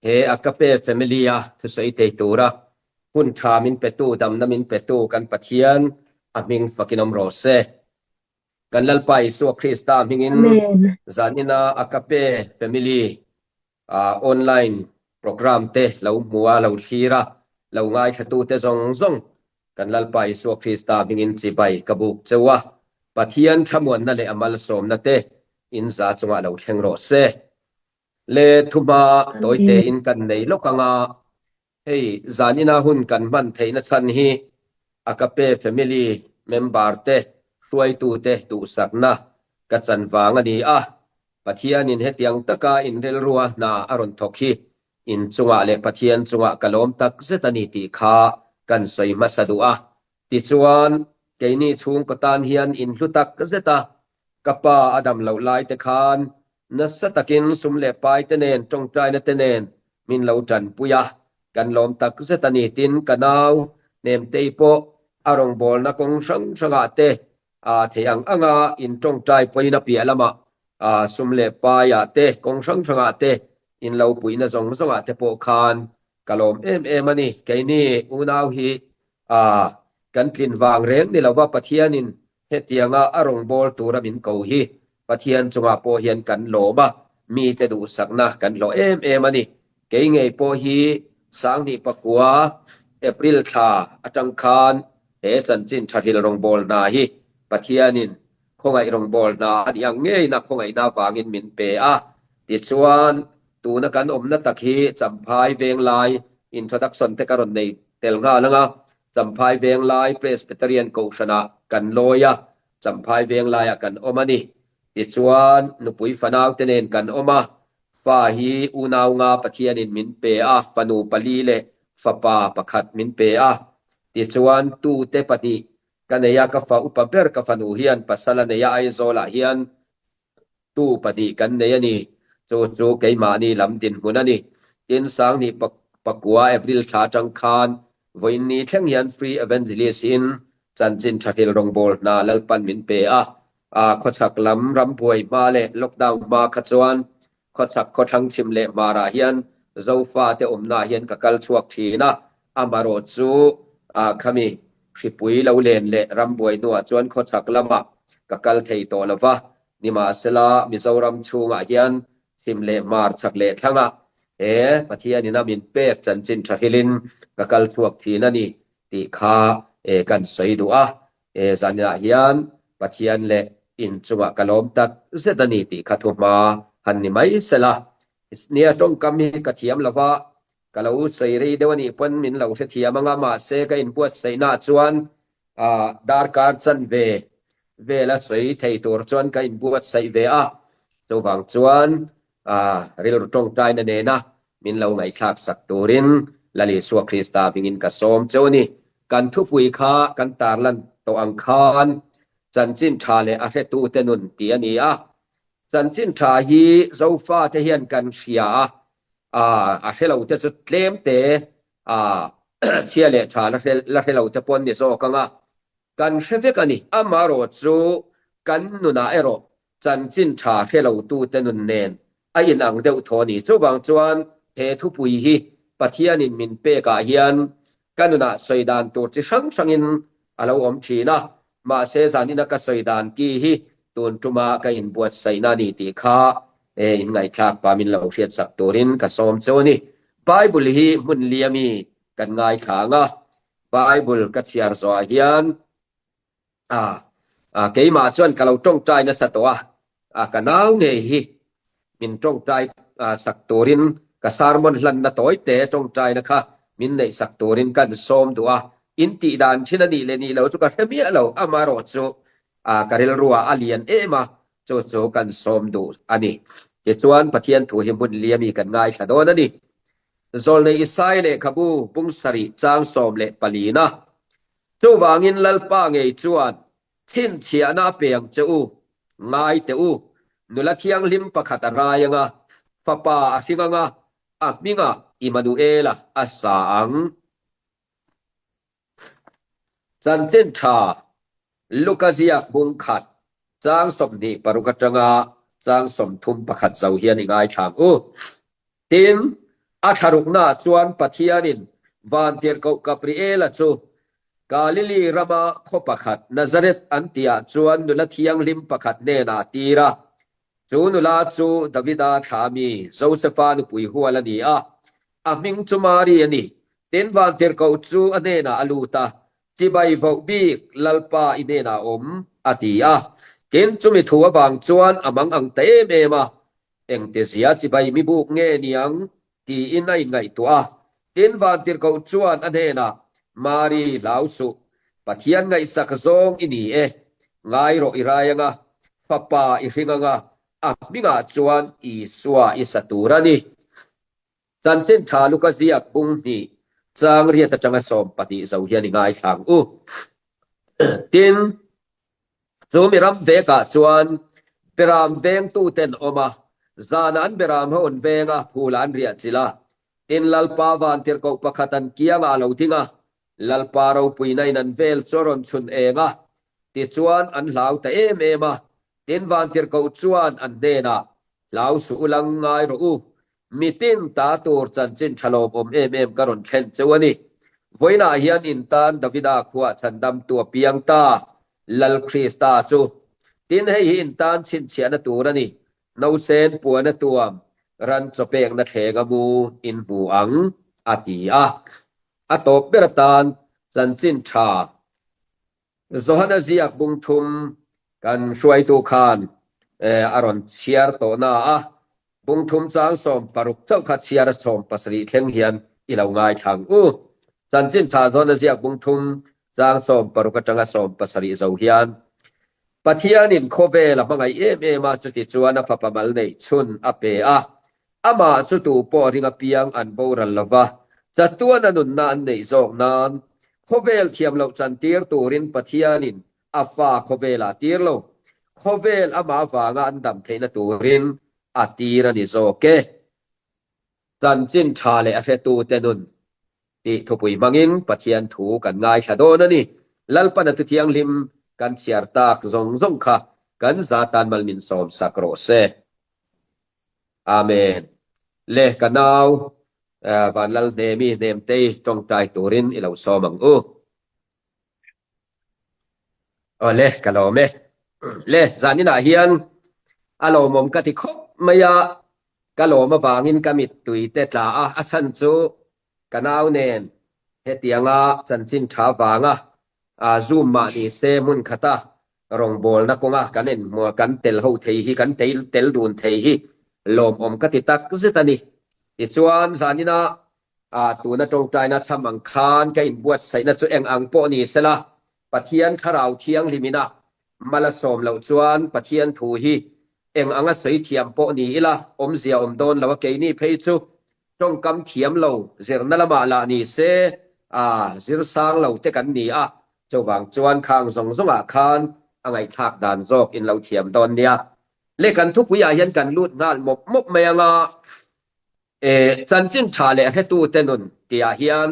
He Agape Family-a thusawi thei tura hun tha min petu, damna min petu kan Pathian a hming fakin awm rawh se. Kan Lalpa Isua Krista hmingin Amen. zanina Agape Family online program te lo hmu a, lo thlir a, lo ngaithlatute zawng zawng kan Lalpa Isua Krista hmingin chibai ka buk cheu a, Pathian thlamuanna leh a malsawmna te in za chungah lo thleng rawh se. Le thuma tawite Amen. in kan nei lawk anga hei zanina hun kan hman theihna chhan hi Agape family member te hruaitute duhsakna ka chan vang a ni a, Pathianin hetiang taka inrilrua hna a rawn thawk hi in chungah leh Pathian chungah ka lawm tak zet a ni tih kha kan sawi hmasa duh a. Tichuan, keini chhungkaw tan hian inhlu tak zet a, ka pa a dam loh lai te khan nasa takin sum leh pai te nen tawngtaina te nen min lo tanpui a, kan lawm tak zet a ni. Tin, ka nau Hnemtei pawh a rawngbawlna kawng hrang hrangah te thei ang anga in tawngtai pawhin a piah lamah sum leh paiah te kawng hrang hrangah te in lo puihna zawng zawngah te pawh khan ka lawm em em a ni. Keini unau hi kan tlin vang reng ni lova Pathianin Hetianga a rawngbâwl tura min ko hi Pathian chungah pawh hian kan lawm a, mite duhsakna kan hlawh em em a ni. Kei ngei pawh hi Sanghnih pakua, April thla atang khan he chanchin thahril rawngbâwl hna hi Pathianin khawngaih rawngbâwl hna a nih ang ngeina khawngaihna avangin min pe a. Tichuan, tuna kan awmna tak hi Champhai Venglai introduction te ka rawn nei tel nghal ang a, Champhai Venglai Presbyterian Kohhranah kan lawi a, Champhai Venglaiah kan awm a ni. Tichuan, nupui fanaute nen kan awm a, fa hi unau nga Pathianin min pe a, fanu pali leh fapa pakhat min pe a. Tichuan, tute pahnih ka nei a, ka fa upa ber ka fanu hian pasal a nei a, Aizawlah hian Tu pahnih kan nei a ni. Chu chu keimahni lam dinhmun a ni. Tin, Sanghnih pakua April thla atang khan vawiinni thleng hian Free Evangelist in chanchin thathil rawngbâwl hna Lalpan min pe a. Khawchhak lam rambuai hma leh lockdown hma kha chuan khawchhak khawthlang chhim leh hmarah hian Zofa te awmnaah hian ka kal chhuak thin a. Amarawh chu khami hripui lo len leh rambuai hnuah chuan khawchhak lamah ka kal thei tawh lo va, nimahsela Mizoram chhungah hian chhim leh hmar chhak leh thlangah he Pathianin a min pek chanchin tha hilin ka kal chhuak thin a ni tih kha kan sawi duh a. He zaninah hian Pathian leh inchungah ka lawm tak zet a ni tih kha thuhma han ni mai sela. Nia tawngkam hi ka thiam lo va, Ka lo sawi rei deuh a nih pawn min lo hrethiam ang a, mahse ka inbuatsaihnaah chuan darkar chanve vela sawi thei tur chuan ka inbuatsaih ve a, chuvang chuan rilru tawngtaina nena min lo ngaihthlak sak turin Lal Isua Krista hmingin ka sawm cheu a ni. Kan thupui kha kan tarlan tawh ang khan chanchin tha leh a hretute nun tih a ni a, chanchin tha hi Zofate hian kan hria a, a hre lo te chu tlem te chhia leh tha la hre la hre lo te pawh an ni zawk ang a, kan hre vek a ni. Amaherawh chu kan nunah erawh chanchin tha hre lo tute nun nen a inang deuh thaw a ni. Chuvang chuan he thupui hi Pathianin min pekah hian Ka nunah sawi dan tur chi hrang hrangin a lo awm thin a, mahse zanina ka sawi dan ki hi tun tuma ka inbuatsaihna a ni tih kha e inngaihthlak pa min lo hriatsak turin ka sawm cheu a ni. Bible hi hmun liami kan ngaithla ang a, Bible ka chhiar zawhah hian A, a, keimah chuan ka lo tawngtai nasa tawh a, a, ka nau ngei hi min tawngtai sak turin ka sermon hlanna tawi te tawngtaina kha min neih sak turin kan sawm duh a, in tih dan thin a nih leh nih lo chu ka hre miah lo, amaherawh chu a, ka rilruah a lian em a, chu chu kan sawm duh a ni. Tichuan Pathian thu hi hmun liami kan ngaithla dawn a ni. Zawlnei Isai lehkhabu pung sarih chang 14 na. Chuvangin Lalpa ngei chuan chhinchhiahna a pe ang che u, ngai teh u, nula thianghlim pakhat a rai ang a, fapa a hring ang a, a hmingah Immanuela a sa ang. Chanchin tha Luka ziak bung khat chang 26 atanga chang 31 zo hian i ngaithla ang u. Tin. A thlaruknaah chuan Pathianin Vantirhkoh Gabriela chu Galili rama khaw pakhat Nazareth an tihah chuan nula thianghlim pakhat hnenah a tir a. Chu nula chu Davida thla mi Josefa nupui hual a ni a, a hming chu Mari a ni. Tin, Vantirhkoh chu a hnenah a lut a, Chibai voh bik Lalpa i hnenah a awm, a ti a. Tin, chumi thu avang chuan a mang ang ta em em a, Engtezia chibai mi buk nge niang? tiin a inngaihtuah a. Tin, Vantirhkoh chuan a hnenah, Mari, hlau suh. Pathian ngaihsak zawng i ni e. Ngai rawh i rai anga, fapa i hring anga, a hmingah chuan Isua i sa tur a ni. Chanchin tha Luka ziak bung hnih chang riat atanga 12 zo hian i ngaithla ang u. Tin, Chu mi ram vekah chuan beram vengtuten awm a, zanah an beram ho an veng a, phulah an riah chilh a. Tin, Lalpa vantirhkoh pakhat an kiangah a lo ding a, Lalpa ropuina in an vel chu a rawn chhun eng a, tichuan an hlau ta em em a. Tin, vantirhkoh chuan an hnenah, Hlau suh u lang ngai rawh u, mitin ta tur chanchin tha lawmawm em em ka rawn thlen cheu a ni. Vawiinah hian in tan Davida khuah chhandamtu a piang ta, Lal Krista chu. Tin, hei hi in tan chhinchhiahna tur a ni, Nausen puana tuam, ran chawpekna thleng a mu in hmu ang, a ti a. A tawp ber atan chanchin tha Johana ziak bung thum kan hruaitu khan a rawn chhiar tawh na a, bung thum chang 16 chauh kha chhiar 70 thleng hian i lo ngaithla ang u. Chanchin tha Johana ziak bung thum chang 16 atanga 70 zo hian Pathianin khawvel a hmangaih em em a, chuti chuan a fapa mal neih chhun a pe a, amah chu tu pawh ring apiang an boral lo va, chatuan a nunna an neih zawk nan khawvel thiam loh chantir turin Pathianin a fa khawvelah a tir lo, khawvel amah avanga an dam theihna turin a tir a ni zawk e. Chanchin tha leh a hretute nun tih thupui hmangin Pathian thu kan ngaithla dawn a ni. Lalpan a Thuthianghlim kan chhiar tak zawng zawng kha kan za tan mal min sawm sak rawh se. Amen. Le ka nau Vanlal Hnemi Hnemtei tawngtai turin i lo sawm ang u. Awle, ka lawm e. Le, zaninah hian a lawmawm ka ti khawp mai a, ka lawm avangin ka mittui te tla a, a chhan chu ka nau nen hetianga chanchin tha vanga Zoom mah ni se hmun khata rawngbawlna kawnga kan inhmuh kan tel ho thei hi, kan tel dun thei hi lawmawm ka ti tak zet a ni. Tichuan, zanina tuna tawngtaina chham ang khan ka inbuatsaihna chu eng ang pawh ni sela, Pathian Thlarau Thianghlimina mal a sawm loh chuan Pathian thu hi eng anga sawi thiam pawh ni ila awmzia awm dawn lo a, keini phei chu tawngkam thiam lo zirna lamah lah ni se a zir sang lo te kan ni a, chuvang chuan khang zawng zawngah khan a ngaihthlak dan zawk in lo thiam dawn nia. Le kan thupuiah hian kan lut nghal mawp mawp mai anga e chanchin tha leh hretute nun tihah hian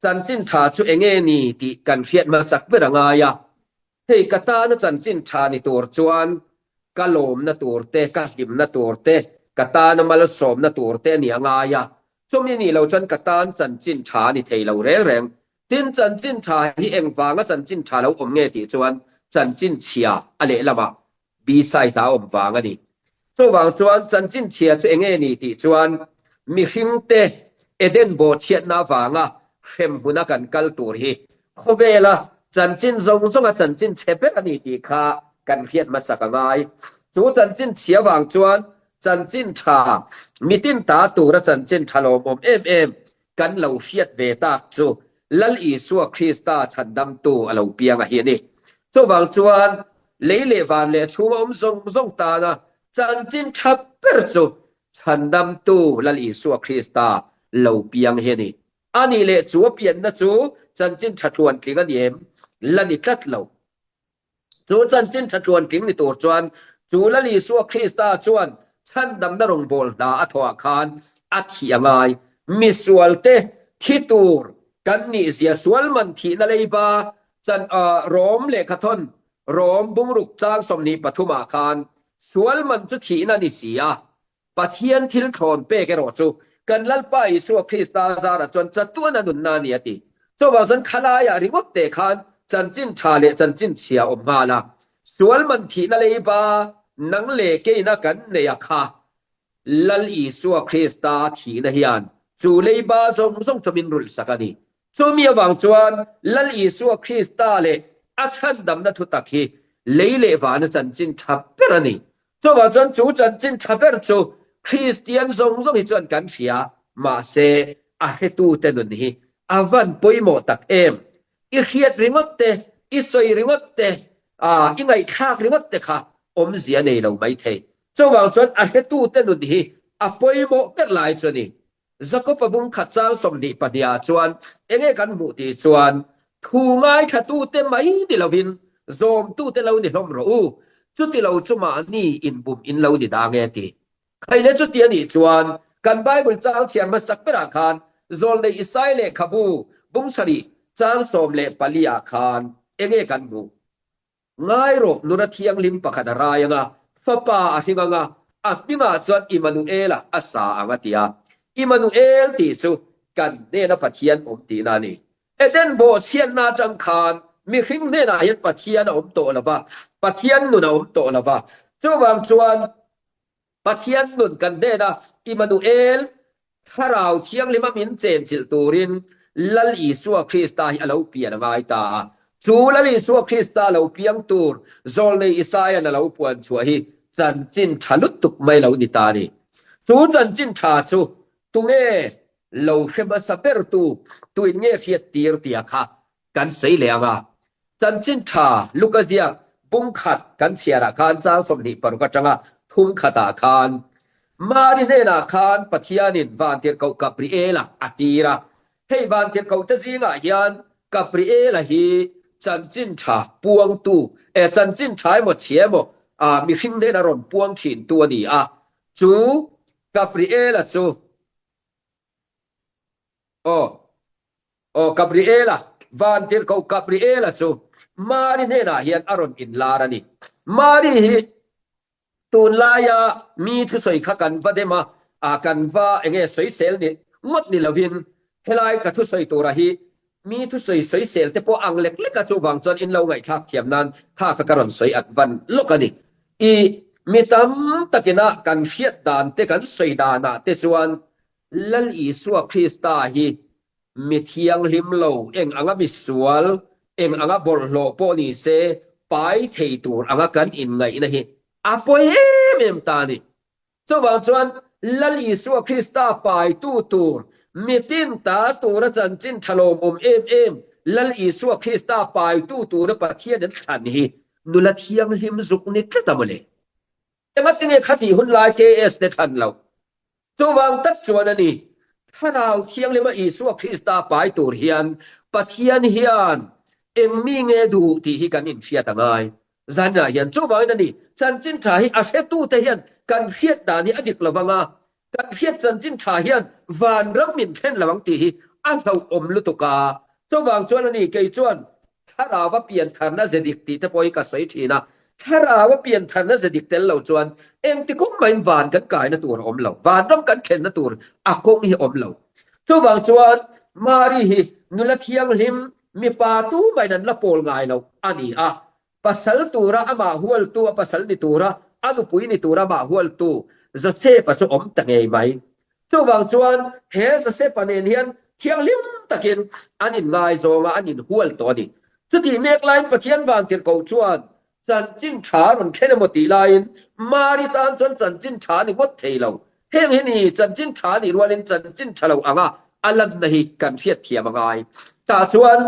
Chanchin tha chu eng nge ni tih kan hriat hmasak ber a ngai a. Hei ka tana chanchin tha ni tur chuan ka lawmna tur te, ka hlimna tur te, ka tana malsawmna tur te a ni a ngai a. Chumi nih lo chuan ka tan chanchin tha a ni thei lo reng reng. Tin, chanchin tha hi engvanga chanchin tha lo awm nge tih chuan chanchin chhia a lehlamah B-side a awm vang a ni. Chuvang chuan chanchin chhia chu enge ni tih chuan mihringte Eden bawhchhiatna avanga hremhmuna kan kal tur hi khawvela chanchin zawng zawnga chanchin chhe ber a ni tih kha kan hriat hmasak a ngai. Chu chanchin chhia vang chuan chanchin tha mitin ta tura chanchin tha lawmawm em em Kan lo hriat ve tak chu Lal Isua Krista chhandamtu a lo piang a hi a ni. Chuvang chuan lei leh van leh chhunga awm zawng zawng tana chanchin tha ber chu chhandamtu Lal Isua Krista lo piang hi a ni. A nih leh chu a pianna chu chanchin tha tluantling a ni em? La ni tlat lo. Chu chanchin tha tluantling ni tur chuan chu Lal Isua Krista chuan chhandamna rawngbâwl hna a thawhah khan a thih a ngai. Misualte thi tur kan nihzia sual man thihna leiba chan Rom lehkhathawn Rom bungruk chang 23 ah khan sual man chu thihna a ni si a, Pathian thil thlawn pek erawh chu Kan Lalpa Isua Krista zarah chuan chatuan a nunna a ni a ti. Chuvang chuan khalaiah ringawt teh khan chanchin tha leh chanchin chhia awm nghal a. Sual man thihna leiba nang leh keina kan nei a kha. Lal Isua Krista thihna hian chu leiba zawng zawng chu min rulh sak a ni. Chumi avang chuan Lal Isua Krista leh a chhandamna thutak hi lei leh vana chanchin tha ber a ni. Chuvang chuan chu chanchin tha ber chu Kristian zawng zawng hi chuan kan hria, mahse a hretute nun hi a van pawimawh tak em? I hriat ringawt te, i sawi ringawt te, i ngaihthlak ringawt te kha awmzia nei lo maithei. Chuvang chuan a hretute nun hi a pawimawh ber lai chu a ni. Jakob-a bung khat chang 22 ah chuan enge kan hmuh tih chuan, Thu ngaithlatute mai ni lovin zawmtute lo ni hlawm rawh u, chuti lo chu mahni inbum in lo ni dang e ti. Khaile chuti a nih chuan kan Bible chang chhiar hmasak berah khan Zawlnei Isai lehkhabu bung sarih chang 14 ah khan enge kan hmuh? Ngai rawh, nuna thianghlim pakhat a rai ang a, fapa a hring ang a, a hmingah chuan Immanuela a sa ang a ti a. Immanuel tih chu kan hnena Pathian awm tihna a ni. Eden bawhchhiatna atang khan mihring hnenah hian Pathian a awm tawh lo va, Pathian nun a awm tawh lo va. Chuvang chuan Pathian nun kan hnena Immanuel, Thlarau Thianghlima min chenchilh turin Lal Isua Krista hi a lo pian a ngai ta a. Chu Lal Isua Krista lo piang tur Zawlnei Isaia'n a lo puan chhuah hi chanchin tha lutuk mai lo ni ta a ni. Chu chanchin tha chu tunge lo hre hmasa bertu tuin nge hriat tir tia kha kan sawi leh ang a. Chanchin tha Luka ziak bung khat kan chhiarah khan chang 26 atanga thum khatah khan Mari hnenah khan Pathianin Vantirhkoh Gabriela a tir a. Hei Vantirhkohte zingah hian Gabriela hi chanchin tha puangtu, eh chanchin tha emaw chhia emaw mihring hnena rawn puang thintu a ni a. Chu Gabriela chu aw. Aw, Gabriela, Vantirhkoh Gabriela chu Mari hnenah hian a rawn inlar a ni. Mari hi tunlaia mi thusawi kha kan va dem a, kan va enge sawisel ni ngawt ni lovin helai ka thusawi tura hi mi thusawi sawisel te pawh ang lek lek a, chuvang chuan in lo ngaihthlak thiam nan kha kha ka rawn sawi at van lawk a ni. I mi tam takina kan hriat dan te kan sawi danah te chuan Lal Isua Krista hi mi thianghlim lo, eng anga misual, eng anga bawlhhlawh pawh ni se, pai thei tur anga kan inngaihna hi a pawi em em ta a ni. Chuvang chuan Lal Isua Krista paitu tur, mitin ta tura chanchin tha lawmawm em em Lal Isua Krista paitu tura Pathian an thlan hi nula thianghlim zuk ni tlat a mawle. Engatinge khatih hun lai KS te thlan loh? Chuvang tak chuan a ni, Thlarau Thianghlima Isua Krista pai tur hian Pathian hian eng mi nge duh tih hi kan inhriat a ngai. Zaninah hian chuvangin a ni, chanchin tha hi a hretute hian kan hriat dan hi a dik lo vang a, kan hriat chanchin tha hian vanram min thlen lo ang tih hi a hlauhawm lutuk a. Chuvang chuan a ni, kei chuan Thlarau a pian tharna ze dik tih te pawh hi ka sawi thin a, thlarau a pian tharna ze dik tel lo chuan engti kawng mahin van kan kaina tur a awm lo, vanram kan thlenna tur a kawng hi a awm lo. Chuvang chuan Mari hi nula thianghlim, mipa tumahin an la pawl ngai lo a ni a, pasal tura amah hualtu, a pasal ni tura a nupui ni tura amah hualtu Josefa chu awm ta ngei mai. Chuvang chuan he Josefa nen hian thianghlim takin an inngaizawng a, an inhual tawh a ni. Chutih mek laiin Pathian vantirhkoh chuan chanchin tha a rawn thlen emaw tih laiin Mari tan chuan chanchin tha a ni ngawt thei lo. Heng hi ni chanchin tha a nih rualin chanchin tha lo anga a lanna hi kan hriatthiam a ngai. Tah chuan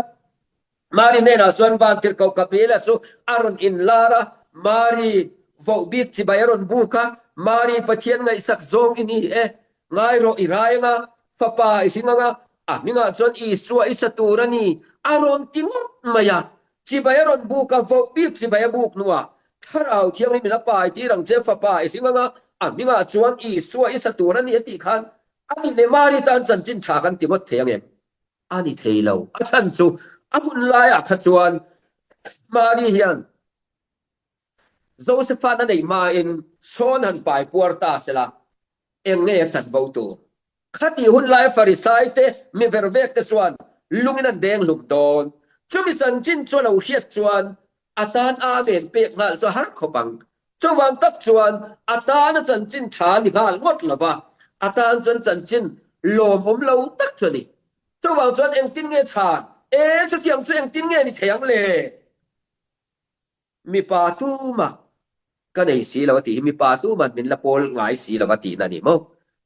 Mari hnenah chuan Vantirhkoh Gabriela chu a rawn inlar a, Mari, voh bik chibai a rawn buk a, Mari, Pathian ngaihsak zawng i ni e, ngai rawh i rai anga, fapa i hring anga, a hmingah chuan Isua i sa tur a ni, a rawn ti ngawt mai a. Chibai a rawn buk a, voh bik chibai a buk hnuah, Thlarau Thianghlim in a pai tir ang che, fapa i hring anga, a hmingah chuan Isua i sa tur a ni a tih khan, a nih leh Mari tan chanchin tha kan ti ngawt thei ang em? A ni thei lo. A chhan chu a hun laiah kha chuan Mari hian Josepha'n a neih hmain sawn han pai puar ta sela, eng nge a chanvo tur? Khatih hun laia Farisaite mi vervekte chuan lungin an deng hlum dawn. Chumi chanchin chu a lo hriat chuan a tan Amen pek nghal chu a har khawp ang. Chuvang tak chuan a tana chanchin tha a ni nghal ngawt lo va, a tan chuan chanchin lawmawm lo tak chu a ni. Chuvang chuan engtin nge chhan? E, chutiang chu engtin nge ni thei ang le? Mipa tuma ka nei si lo a tih hi mipa tuman min la pawl ngai si lo a tihna a ni maw?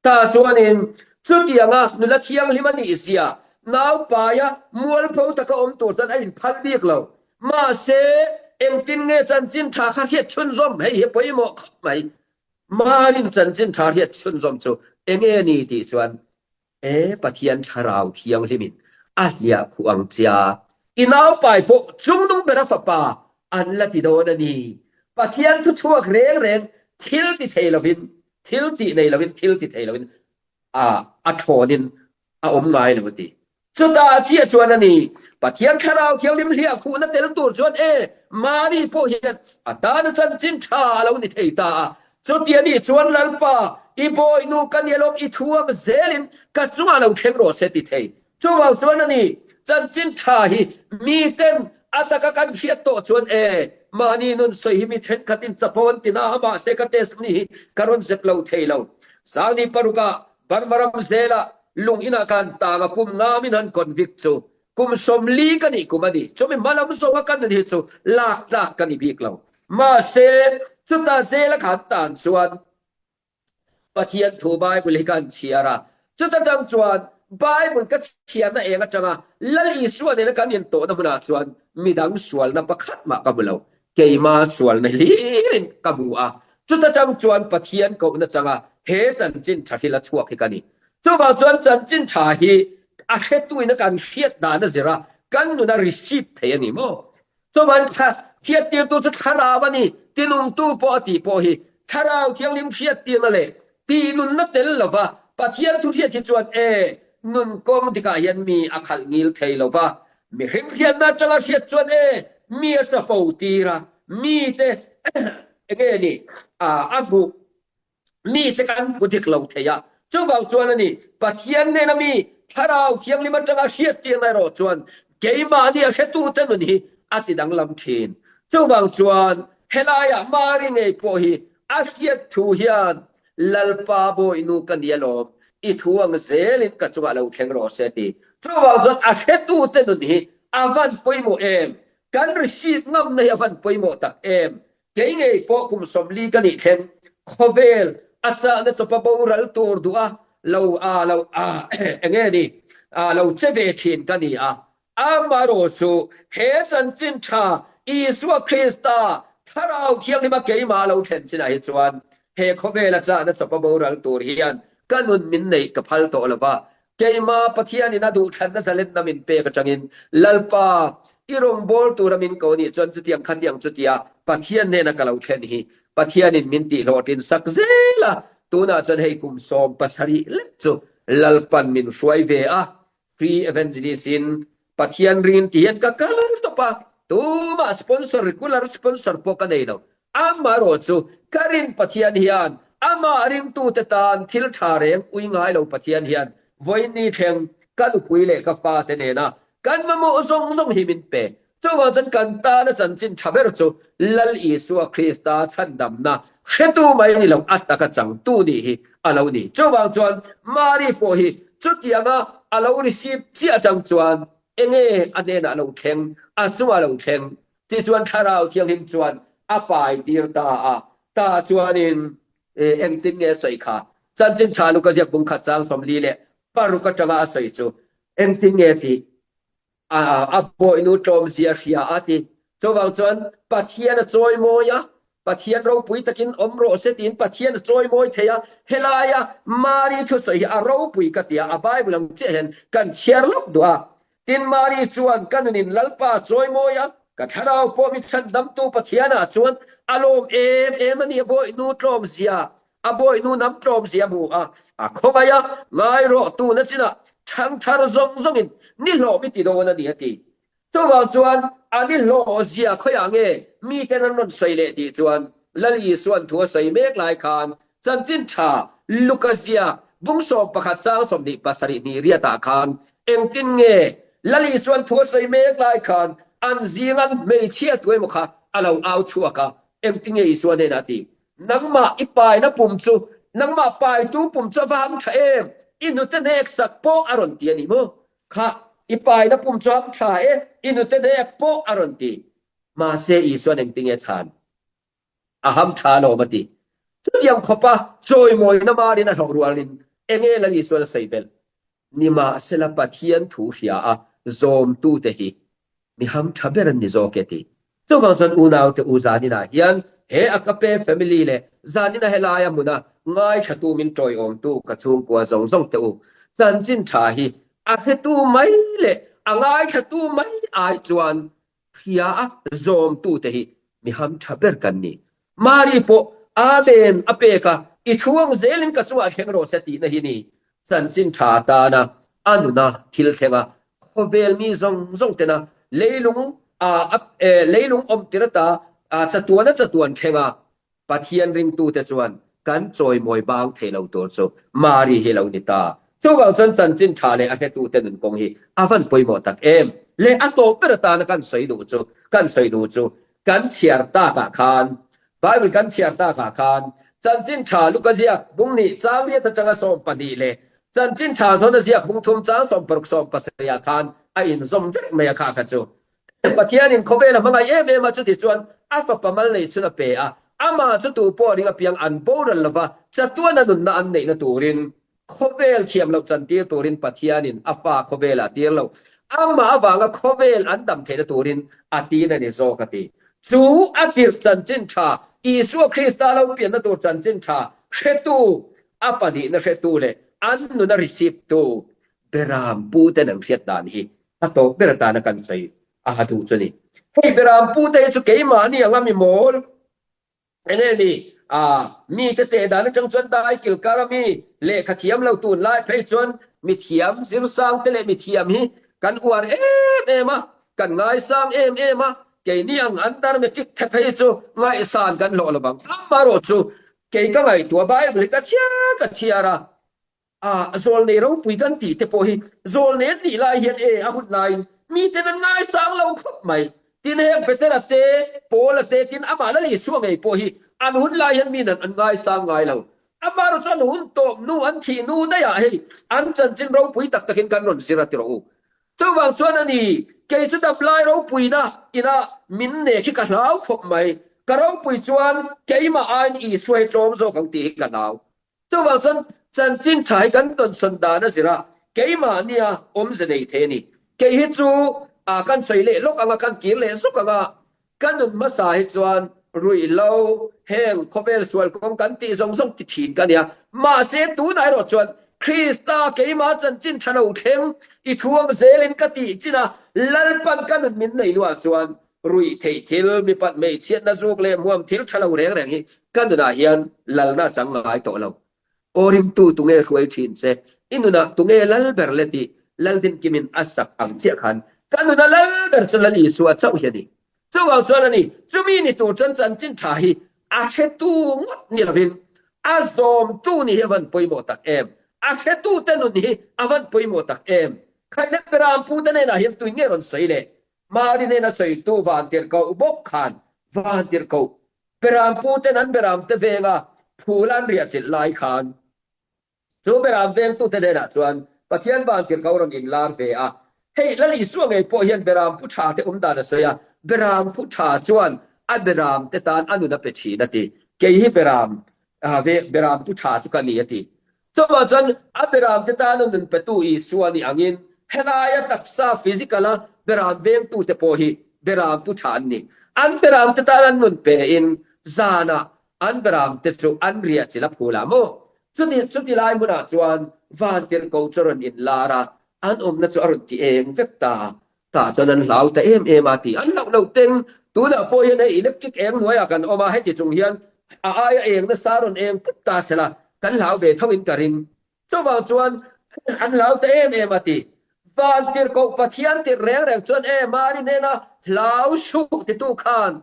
Tah chuanin chutianga nula thianghlim a nih zia naupaia mualpho taka awm tur chuan a inphal bik lo. Mahse, engtin nge chanchin tha kha hriat chhunzawm? Hei hi pawimawh khawp mai. Marin chanchin tha hriat chhunzawm chu enge ni tih chuan E Pathian Thlarau Thianghlimin a hliah khuh ang chia, i naupai pawh chungnung bera fapa an la ti dawn a ni. Pathian thu chhuak reng reng thil ti thei lovin, thil tih nei lovin, thil ti thei lovin a a thlawnin a awm ngai lo a ti. Chutah chiah chuan a ni, Pathian Thlarau Thianghlim hliah khuhna tel tur chuan e Mari pawh hian a tana chanchin tha a lo ni thei ta a, Chuti a nih chuan Lalpa, i bawihnu ka nia lawm, i thuam zelin ka chungah lo thleng rawh se ti thei. Chuvang chuan a ni, chanchin tha hi miten a taka kan hriat tawh chuan e, mahni nun sawi hi mi thenkhatin chapo an ti na a, mahse ka testimony hi ka rawn zep lo thei lo. Sangni parukah Burma ram zelah lung inah kan tang a, kum nga min han convict chu kum 40 ka nih kum a ni. Chumi hmalam zawnga kan nun hi chu lak tlak ka ni bik lo. Mahse, chuta zela khan tan chuan Pathian thu Bible hi ka han chhiar a. Chuta tang chuan Bible ka chhiarna eng atanga Lal Isua nena kan intawhna hmunah chuan midang sualna pakhat mah ka hmu lo. Keima sualna hlirin ka hmu a. Chuta tang chuan Pathian kohna changa he chanchin tha hi la chhuak hi ka ni. Chuvang chuan chanchin tha hi a hretuin a kan hriat dan a zir a, kan nuna receive thei a ni maw? Chuan hriattirtu chu thlarau a ni, tinungtu pawh a tih pawh hi Thlarau Thianghlim hriattirna leh tihnunna tel lova Pathian thu hriat hi chuan e, nun kawng dikah hian mi a khalh ngil thei lova, mihring hriatna atanga hriat chuan e, mi a chapo tir a, mite enge ni a hmuh Mite kan hmu dik lo thei a, chuvang chuan a ni, Pathian nena mi Thlarau Thianghlim atanga hriattirna erawh chuan keimahni a hretute nun hi a ti danglam thin. Chuvang chuan helaiah Mari ngei pawh hi a hriat thu hian, Lalpa Bawihnu ka ni alawm, i thu ang zelin ka chungah lo thleng rawh se ti. Chuvang chuan a hretute nun hi a van pawimawh em? Kan receive ngamna hi a van pawimawh tak em? Kei ngei pawh kum 40 ka nih thleng, khawvel a chahna chawpa boral tur duh a lo a lo a enge ni a lo che ve thin ka ni a. Amaherawh chu he chanchin tha Isua Krista Thlarau Thianghlima keimah a lo thlen chinah hi chuan he khawvel a chahna chawpa boral tur hian ka nun min neih ka phal tawh lo va, Keimah Pathianin a duhthlanna zalenna min pek atangin Lalpa, i rawngbâwl tura min ko nih chuan chutiang khatiang chutia Pathian hnena ka lo thlen hi Pathianin min tihhlawhtlin sak zel a, tunah chuan hei kum 17 lek chu Lalpan min hruai ve a, Free Evangelist in Pathian ringin ti hian ka kal tawp a, tumah sponsor, regular sponsor pawh ka nei lo. Amaherawh chu ka rin Pathian hian amah ringtute tan thil tha reng ui ngai lo Pathian hian vawiinni thleng ka nupui leh ka fate nena kan mamawh zawng zawng hi min pe. Chuvang chuan kan tana chanchin tha ber chu Lal Isua Krista chhandamna hretu mai ni lo a taka changtu nih hi a lo ni. Chuvang chuan Mari pawh hi chutianga a lo receive chiah atang chuan enge a hnenah a lo thleng, a chungah a lo thleng Tichuan Thlarau Thianghlim chuan a pai tir ta a, ta chuanin engtin nge a sawi kha? Chanchin tha Luka ziak bung khat chang 46 atanga a sawi chu engtin nge tih a bawihnu tlawmzia hria a ti. Chuvang chuan Pathian a chawimawi a, Pathian ropui takin awm rawh se tiin Pathian a chawimawi thei a, helaia Mari thusawi hi a ropui ka ti a, a Bible ang chiah hian kan chhiar lawk duh a. Tin, Mari chuan, Ka nunin Lalpa a chawimawi a, ka thlarau pawh mi chhandamtu Pathianah chuan a lawm em em a ni, a bawihnu tlawmzia, a bawihnu nam tlawmzia a hmu a, a khawngaih a, ngai rawh tuna chinah thangthar zawng zawngin ni hlawh mi ti dawn a ni, a ti. Chuvang chuan a ni hlawhzia khawiah nge miten an rawn sawi leh tih chuan Lal Isua'n thu a sawi mek lai khan Chanchin tha Luka ziak. Bung 11 chang 27 hnih riatah khan engtin nge Lal Isuan thu a sawi mek lai khan an zingan hmeichhia tu emaw kha a lo au chhuak a, engtin nge Isua hnenah a ti? Nangmah i paina pum chu, nangmah paitu pum chu a va ham tha em? I hnute hnek sak pawh a rawn ti a ni maw? Kha, i paina pum chu ham tha e, i hnute hnek pawh a rawn ti. Mahse Isuan engtin nge chhan? A ham tha alawm a ti. Chutiang khawpa chawimawina marin a hlawh rualin enge Lal Isuan a sawi belh? Nimahsela Pathian thu hria a zawmtute hi mi ham tha ber an ni zawk e ti. Chuvang chuan unaute u zaninah hian he Agape family leh zanina helaia hmuna ngaithatu min tawiawmtu ka chhungkua zawng zawng te u chanchin tha hi a hretu mai leh a ngaithlatu mai ai chuan Hria a zawmtute hi mi ham tha ber kan ni. Mari pawh Amen a pek a, i thuang zelin ka chungah thleng rawh se tihna hi ni. Chanchin tha atana a nuna thil thleng a, khawvel mi zawng zawng tena leilung a leilung awm tir ata chatuan a chatuan thleng a, Pathian ringtute chuan kan chawimawi bang thei lo tur chu Mari hi lo ni ta. Chuvang chuan chanchin tha leh a hretute nun kawng hi a van pawimawh tak em? Leh a tawp ber atana kan sawi duh chu, kan sawi duh chu kan chhiar takah khan, Bible kan chhiar takah khan chanchin tha Luka ziak bung nih chang riat atanga 12 leh chanchin tha zawna ziak bung thum chang 16 17 ah khan a inzawm vek mai a kha kha chu. Pathianin khawvel a hmangaih em em a, chuti chuan a fapa mal nei chhun a pe a, amah chu tu pawh ring apiang an boral lova, chatuana nunna an neihna turin, khawvel thiam loh chantir turin Pathianin a fa khawvelah a tir lo, amah avanga khawvel an dam theihna turin a tin a ni zawk a ti. Chu a tirh chanchin tha, Isua Krista lo pianna tur chanchin tha hretu, a pahnihna hretu leh an nuna receive tu Beram pu ten an hriat dan hi a tawp ber atana kan sawi a ha duh chu ni. Hei beram pu te hi chu keimahni anga mi mawl enge ni a mi te teh dan atang chuan dai kil kar a mi lehkha thiam lo tun lai phei chuan mi thiam zirsang te leh mi thiam hi kan uar em em a, kan ngaisang em em a, keini ang under matric the phei chu ngaihsan kan hlawh lo vang. Amaherawhchu kei ka ngaihtuah Bible hi ka chhiar ka chhiar a, A zawlnei ropui kan tih te pawh hi zawlnei an nih lai hian e a hun laiin miten an ngaisang lo khawp mai. Tin heng Petera te, Paula te tin amah Lal Isua ngei pawh hi an hun lai hian min an ngaisang ngai lo. Amaherawh chu an hun tawp hnu, an thih hnu daihah hei an chanchin ropui tak takin kan rawn zir a ti rawh u. Chuvang chuan a ni, kei chu damlai ropuina inah min nek hi ka hlau khawp mai. Ka ropui chuan keimah aiin Isua hi tlawm zawk ang tih hi ka hlau. Chuvang chuan chanchin tha hi kan tawnsawn dan a zir a, keimahnia awmze nei thei a ni. Kei hi chu a kan sawi leh lawk ang a, kan kir leh zuk ang a, ka nun hmasa hi chuan ruihhlo, heng khawvel sual kawng kan tih zawng zawng ti thin ka nia. Mahse tunah erawh chuan Krista keimah chanchin tha lo thleng i thuam zelin ka tih chin a, Lalpan ka nun min nei hnuah chuan Ruih theih thil, mipat hmeichhiatna zuk leh hmuam thil tha lo reng reng hi ka nunah hian lalna a chang ngai tawh lo. Aw ringtu tunge hruai thin che? I nunah tunge lal ber le tih Laldinkimin a sak ang chiah khan ka nuna lal ber chu Lal Isua chauh hi a ni. Chuvang chuan a ni, chumi ni tur chuan chanchin tha hi a hretu ngawt ni lovin a zawmtu ni hi a van pawimawh tak em? A hretute nun hi a van pawimawh tak em? Khaile Berampu te hnenah hian tui nge rawn sawi le? Mari hnena sawitu vantirhkoh bawk khan vantirhkoh Berampu ten an beramte venga phul an riahchilh lai khan chu beram vengtute hnenah chuan Pathian vantirhkoh rawn inlar ve a. Hei Lal Isua ngei pawh hian berampu tha te awm dan a sawi a, berampu tha chuan a beramte tan a nun a pe thin a ti. Kei hi beram berampu tha chu ka ni a ti. Chuvang chuan a beramte tana nun petu Isua nih angin helaia taksa, physical, a beram vengtute pawh hi beram pu tha an ni. An beramte tan an nun pein zanah an beramte chu an riah chilh a phul ah maw? Chuti chuti lai hmunah chuan vantirhkoh chu a rawn inlar a, an awmna chu a rawn ti eng vek ta. Tah chuan an hlau ta em em a ti. An hlauh loh ten tunah pawh hian hei electric eng hnuaiah kan awm a, heti chung hian a aia eng nasa rawn eng pup ta se la, kan hlau ve tho in ka ring. Chuvang chuan an hlau ta em em a ti. Vantirhkoh Pathian tirh reng reng chuan e Mari hnena hlau suh titu khan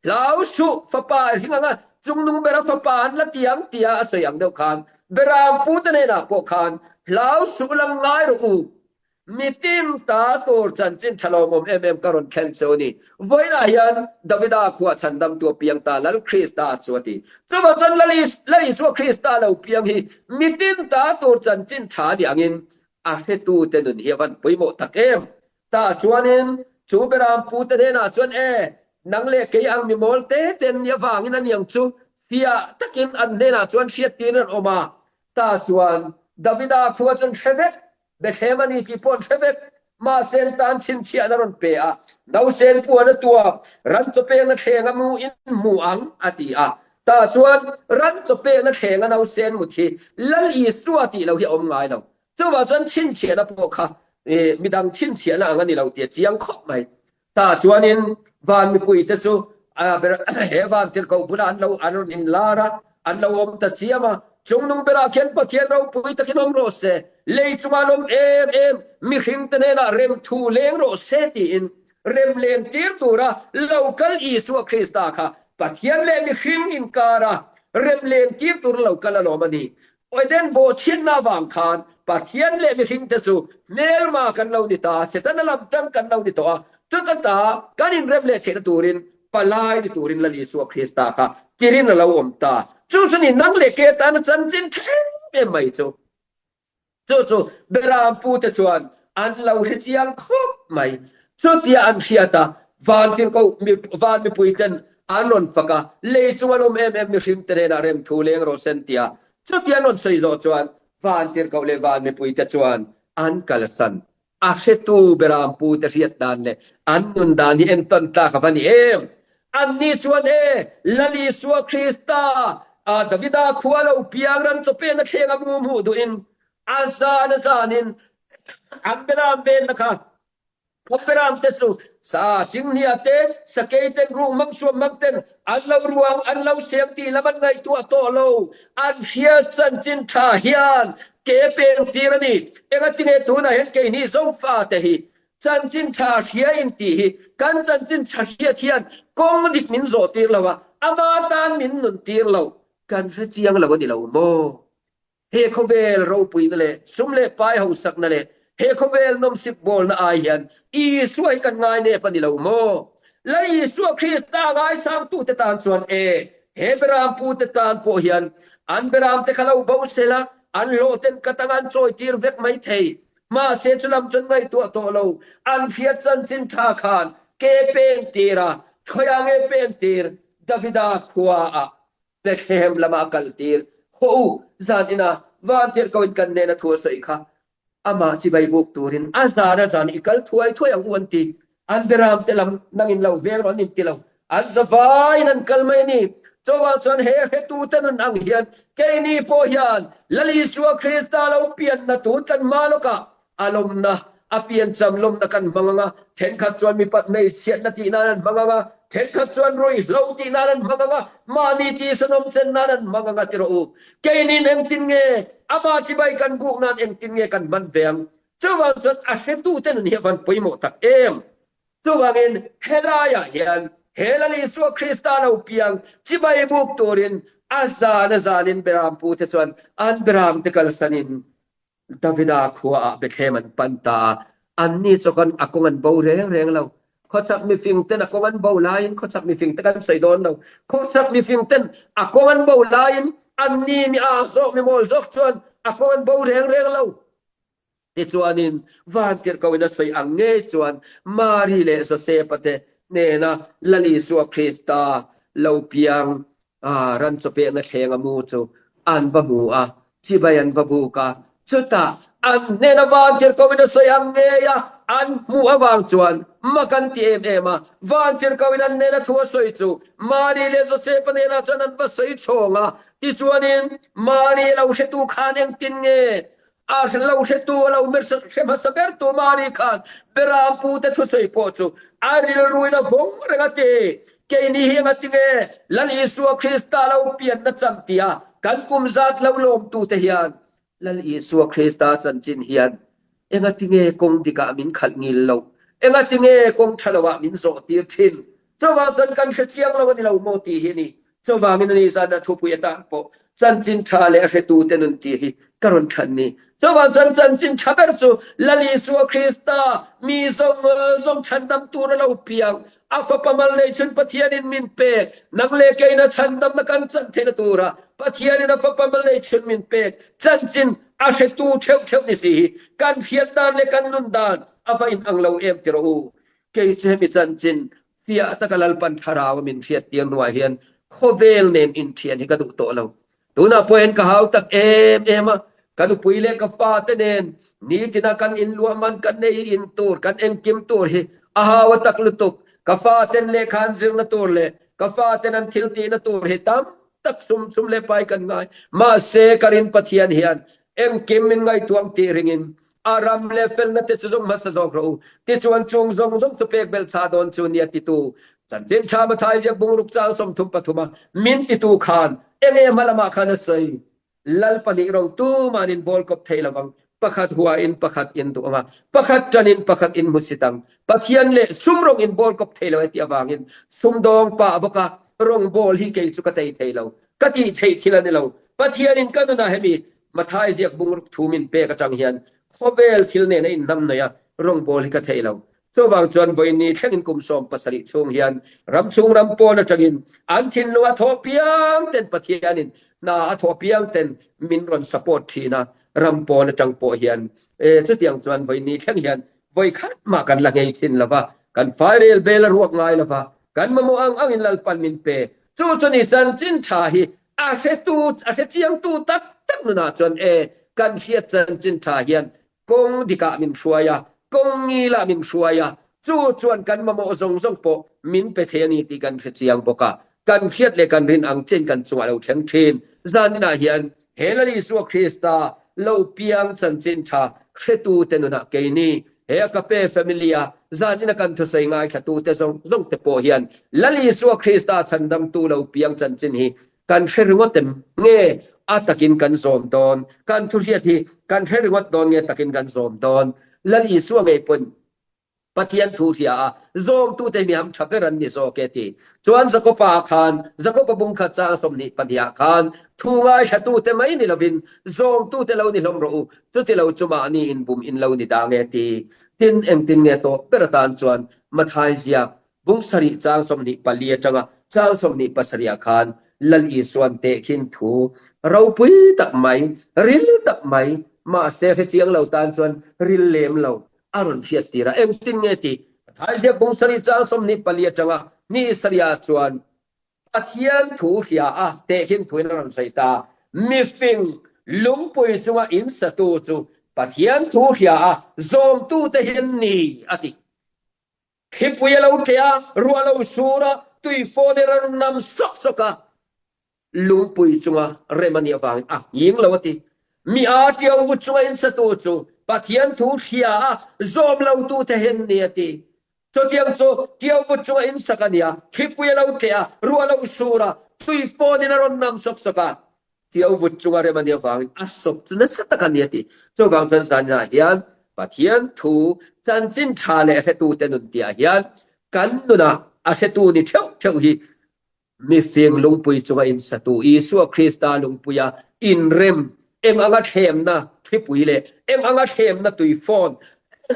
hlau suh fapa i hring anga chungnung bera fapa an la ti ang tia a sawi ang deuh khan. Beram pute hnenah pawh khan hlau suh lang ngai rawh u. Mitin ta tur chanchin tha lawmawm em em ka rawn thlen che u ni. Vawiinah hian Davida khuah chhandamtu a piang ta Lal Krista chu a ti. Chuvang chuan Lal Isua Krista lo piang hi mitin ta tur chanchin tha a nih angin a hretute nun hi a van pawimawh tak em. Tah chuanin chu Beram pute hnenah chuan e, nang leh kei ang mi mawl te te an nih avangin aniang chu fiah takin an hnenah chuan hriattir an awm a. Tah chuan Davida khua chu an hre vek, Bethlehem a ni tih pawh an hre vek. Mahse an tan chhinchhiahna rawn pe a, Nausen puan a tuak, ran chawpekna thleng a mu in hmu ang, a ti a. Tah chuan ran chawpekna thleng a nausen mut hi Lal Isua tih lo hi a awm ngai lo. Chuvang chuan chhinchhiahna pawh kha midang chhinchhiahna ang a ni lo tih a chiang khawp mai. Tah chuanin van mipuite chu he vantirhkoh bulah an lo an rawn inlar a, an lo awm ta chiam a. Chungnung berah khian Pathian ropui takin awm rawh se, lei chungah an awm em em, mihringte hnenah rem thu leng rawh se tiin rem len tir tura lo kal Isua Krista kha Pathian leh mihring inkara rem len tir tura lo kal alawm a ni. Eden bawhchhiatna avang khan Pathian leh mihringte chu hmelma kan lo ni ta, Setana lam tang kan lo ni tawh a, chuta ta kan inrem leh theihna turin palai ni turin Lal Isua Krista kha tirin a lo awm ta. Chu chu ni nang leh ke tana chanchin tha em em mai chu. Chu chu Beram pute chuan an lo hre chiang khawp mai. Chutia an hriat a, vantirhkoh van mipuiten an rawn fak a, lei chung an awm em em mihringte hnenah remthu leng rawh sen tia chutia an rawn sawi zawh chuan vantirhkoh leh van mipuite chuan an kalsan. A hretu Berampute hriat dan leh an nun dan hi entawn tlak a va ni em! Anni chuan e, Lal Isua Krista, Davida khua lo piang ran chawpena thleng a mu hmuh duhin a zan a zanin an Beram venna kha Khawperam te chu sa chinghnia te, sakei ten ruh mang suam mang ten an lo ruang an lo siam tih lam an ngaihtuah tawh lo. An hriat chanchin tha hian ke peng tir a ni. Engatinge tunah hian keini Zofa te hi chanchin tha hria in tih hi kan chanchin tha hriat hian kawng dik min zawh tir lo a, ama tan min nun tir lo. Kan hre chiang lo a ni lo maw? He khawvel ropuina leh sum leh pai hausakna leh he khawvel nawmsip bawlna ai hian Isua hi kan ngai nep a ni lo maw? Lal Isua Krista ngaisangtute tan chuan e, he berampute tan pawh hian an beramte kha lo bo sela, an hlawhten ka tang an chawitir vek mai thei. Mahse chu lam chuan ngaihtuah tawh lo, an hriat chanchin tha khan ke peng tir a, khawiah nge peng tir? Davida khua ah. Bethlehem lama a kal tir. Haw u, zan ina vantirhkoh in kan nena thu a sawi kha amah chibai buk turin a zan a zan i kal thuai thuai ang u an ti. An beram te lam nangin lo veng rawh an inti lo. An zavaiin an kal mai a ni. Chuvang chuan he hretute nun ang hian keini pawh hian Lal Isua Krista lo pianna tur kan hma lawkah A lawmna, a piancham lawmna kan hmang ang a, thenkhat chuan mipat hmeichhiatna tih nan an hmang ang a, thenkhat chuan ruihhlo tih nan an hmang ang a, mahni tihsanawm chen nan an hmang ang a ti rawh u. Keinin engtin nge amah chibai kan buk nan engtin nge kan hman ve ang? Chuvang chuan a hretute nun hi a van pawimawh tak em! Chuvangin helaiah hian he Lal Isua Krista lo piang chibai buk turin a zan a zanin Berampute chuan an Beramte kalsanin Davida khua ah Bethlehem an pan ta a, anni chu kan a kawng an bo reng reng lo. Khawchhak mifing ten a kawng an bo laiin khawchhak mifing te kan sawi dawn lo. Khawchhak mifing ten a kawng an bo laiin anni mi aa zawk mi mawl zawk chuan a kawng an bo reng reng lo. Tichuanin vantirhkoh in a sawi ang ngei chuan Mari leh Josepa te hnena Lal Isua Krista lo piang A ran chawpekna thleng a mu chu an va hmu a, chibai an va buk a. Chutah an hnena vantirhkohin a sawi ang ngei a, an hmuh avang chuan mak an ti em em a. Vantirhkohin an hnena thu a sawi chu Mari leh Josefa hnenah chuan an va sawi chhawng a. Tichuanin Mari lo hretu khan engtin nge A lo hretu a lo hre hmasa bertu Mari khan Berampute thusawi pawh chu a rilruin a vawng reng a ti. Keini hi eng a ti nge Lal Isua Krista lo pianna cham tia kan kum zat lo lawmtute hian Lal Isua Krista chanchin hian eng a ti nge kawng dikah min khalh ngil loh? Eng a ti nge kawng tha loah min zawh tir thin? Chuvang chuan kan hre chiang lo a ni lo maw tih hi a ni. Chuvangin a ni zan a thupui atan pawh. Chanchin tha leh a hretute nun tih hi ka rawn thlan ni. Chuvang chuan chanchin tha ber chu Lal Isua Krista, mi zawng zawng chhandam tur a lo piang, a fapa mal nei chhun Pathianin min pek, nang leh keina chhandamna kan chan theihna tura Pathianin a fapa mal nei chhun min pek, chanchin a hretu theuh theuh ni si hi kan hriat dan leh kan nun dan a va inang lo em ti rawh u. Kei chu hemi chanchin Fiah taka Lalpan thlarau a min hriattir hnuah hian khawvel nen inthian hi ka duh tawh lo. Tunah pawh hian ka hau tak em em a, ka nupui leh ka fate nen nitina kan inluah man kan nei in tur, kan engkim tur hi a hau a tak lutuk. Ka faten lehkha an zirna tur leh ka faten an thil tihna tur hi tam tak sum sum leh pai kan ngai. Mahse ka rin Pathian hian engkim min ngaihtuah ang tih ringin A ram leh felna te chu zawng hmasa zawk rawh u. Tichuan chung zawng zawng chu pek belh chah dawn chu nia titu Chanchin Tha Mathai ziak bungruk chang 33 a min titu khan enge hma lamah khan a sawi. Lal pahnih rawng tuman in bawl kawp thei lovang, pakhat hua in pakhat in duh anga, pakhat tan in pakhat in hmusit ang. Pathian leh sum rawng in bawl kawp thei lo e tih avangin sumdawng pah bawka rawng bawl hi kei chu ka tei thei lo, ka tih theih thil a ni lo. Pathian in ka nunah hemi Mathai ziak bungruk thu min pek atang hian khawvel thil nen a inhnam nei a, rawngbawl hi ka thei lo. Chuvang chuan vawiin thlengin kum 17 chhung hian ram chhung ram pawn atangin an thinlung a thawh piang ten Pathianin hna a thawh piang ten min rawn support thin a, ram pawn atang pawh hian e chutiang chuan vawiin thleng hian vawi khat mah kan la nghei thin lo va, kan fairel bel a ruak ngai lo va, kan mamawh ang angin Lalpan min pe. Chu chu ni chanchin tha hi A hretu, a hrechiangtu tak tak nunah chuan e, kan hriat chanchin tha hian kawng dikah min hruai a, kawng ngilah min hruai a, chu chuan kan mamawh zawng zawng pawh min pe thei a ni tih kan hrechiang bawk a. Kan hriat leh kan rin ang chiin kan chungah lo thleng thin. Zaninah hian he Lal Isua Krista lo piang chanchin tha hretute nunah keini he a Kape family a zanina kan thusawi ngaithlatute zawng zawng te pawh hian Lal Isua Krista chhandamtu lo piang chanchin hi kan hre ringawt em nge a takin kan zawm dawn? Kan thuhriat hi kan hre ringawt dawn nge takin kan zawm dawn? Lal Isua ngei pawn Pathian thu hria a, zawmtute hi mi ham tha ber an ni zawk e ti. Chuan Jakopa ah khan, Jakopa bung khat chang 22 ah khan, Thu ngaihlatute mai ni lovin, zawmtute lo ni hlawm rawh u, chuti lo chu mahni inbum in lo ni dang e ti. Tin, engtin nge tawh ber atan chuan Mathai ziak bung sarih chang 24 atanga chang 27 ah khan Lal Isuan tehkhin thu ropui tak mai, ril tak mai, mahse hrechiang lo tan chuan ril lem lo a rawn hriat tir a, engtin nge tih? Thaizia kum sarih chang 24 atanga ni sarihah chuan Pathian thu hria a tehkhin thuin a rawn sawi ta. Mifing lungpui chunga in satu chu Pathian thu hria a zawmtute hi an ni, a ti. Thlipui a lo tleh a, ruah a lo sur a, tui fawn in a rawn nam sawk sawk a. Lungpui chunga rem a nih avangin a nghing lo a ti. Mi a tiau vut chunga in satu chu Pathian thu hria a zawm lotute hi an ni a ti. Chutiang chu tiau vut chunga in sak a nia, thlipui a lo tleh a, ruah a lo sur a, tui fawnin a rawn nam sawk sawk a, tiau vut chunga rem a nih avangin a sawp chu nasa tak a ni a ti. Chuvang chuan zaninah hian Pathian thu chanchin tha leh hretute nun tihah hian kan nunah a hretu ni theuh theuh hi Mifing lungpui chunga insatu Isua Krista lungpuia inrem eng anga thlemna thlipui leh eng anga thlemna tui fawn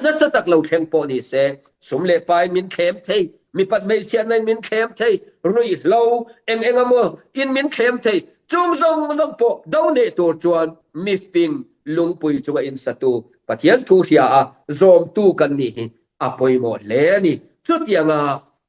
nasa tak lo thleng pawh ni se, sum leh pain min thlem thei, mipat hmeichhiatna in min thlem thei, ruihhlo eng eng emaw in min thlem thei, chung zawng zawng pawh do neih tur chuan mifing lungpui chunga insatu Pathian thu hria a zawmtu kan nih hi a pawimawh hle a ni. Chutianga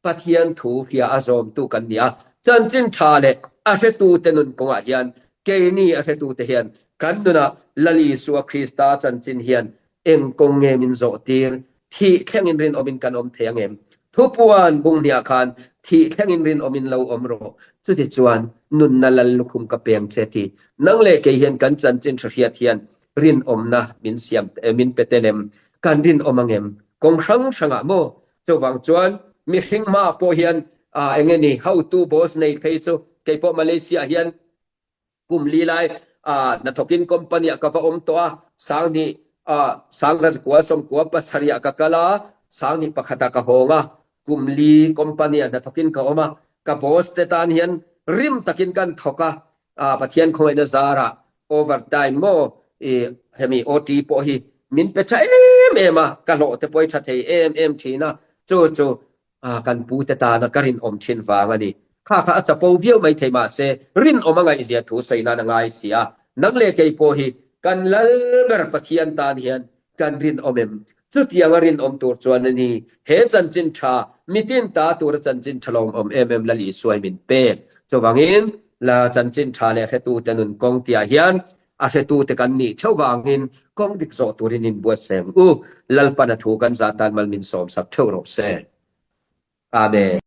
Pathian thu hria a zawmtu kan ni a, chanchin tha leh a hretute nun kawngah hian keini a hretute hian kan nunah Lal Isua Krista chanchin hian eng kawng nge min zawh tir? Thih thlengin rinawmin kan awm thei ang em? Thupuan bung hniah khan thih thlengin rinawmin lo awm rawh, chutichuan nunna Lal lukhum ka peng che ti. Nang leh kei hian kan chanchin hre hriat hian rinawmna min siam min pe tel em? Kan rinawm ang em? Kawng hrang hrangah maw? Chuvang chuan mihring hmaah pawh hian eng nge ni hotu boss nei phei chu kei pawh Malaysia ah hian kum li lai hnathawkin company ah ka va awm tawh a, sanghnih sangha zakua sawmkua pasarih ah ka kal a, sanghnih pakhat ah ka hawng a, kum li company ah hnathawkin ka awm a, ka boss te tan hian rim takin kan thawk a. Pathian khawngaihna zarah over time maw i hemi OT pawh hi min pe tha em em a, ka hlawh te pawh hi tha thei em em thin a, chu chu kan pu te tana ka rinawm thin vang a ni. Kha kha a chapo viau mai thei mahse rinawm a ngaihzia thu sawi nan a ngai si a, nang leh kei pawh hi kan lal ber Pathian tan hian kan rinawm em? Chutianga rinawm tur chuan a ni, he chanchin tha, mitin ta tura chanchin tha lawmawm em em Lal Isua hi min pek. Chuvangin, la chanchin tha leh hretute nun kawng tihah hian a hretute kan nih theuh vangin kawng dik zawh turin inbuatsaih ang u. Lalpan a thu kan zah tan mal min sawmsak theuh rawh se. Amen.